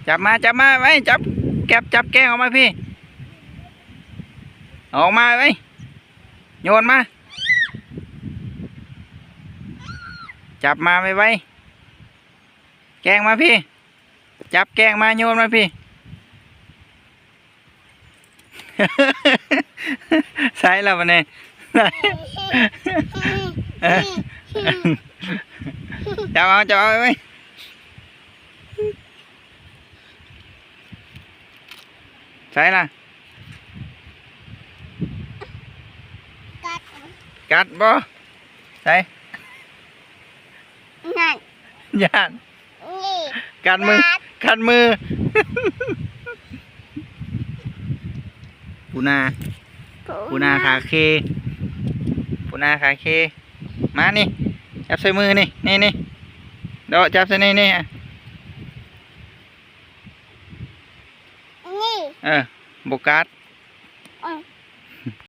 ຈັບມາ ຈັບມາໄວ້ ຈັບ ແກັບ ຈັບແກ້ງອອກມາພີ້ ອອກມາໄວ້ ໂຍນມາ ຈັບມາໄວໆ ແກ້ງມາພີ້ ຈັບແກ້ງມາ ໂຍນມາພີ້ ໃສ່ລະບັດນີ້ ຈັບເອົາ ຈັບເອົາໄວ້ ໃສ່ລະ ກັດ ກັດບໍ່ ໃສ່ ນັ້ນ ຢ້ານ ນີ້ ກັດມື ກັດ ກັດມື ປູນາ ປູນາຂາເຄ ປູນາຂາເຄ ມານີ້ ຈັບໃສ່ມືນີ້ ນີ້ ນີ້ ເດາະ ຈັບໃສ່ນີ້ ນີ້ ນີ້ ເອີ ບໍ່ກັດ ອືມ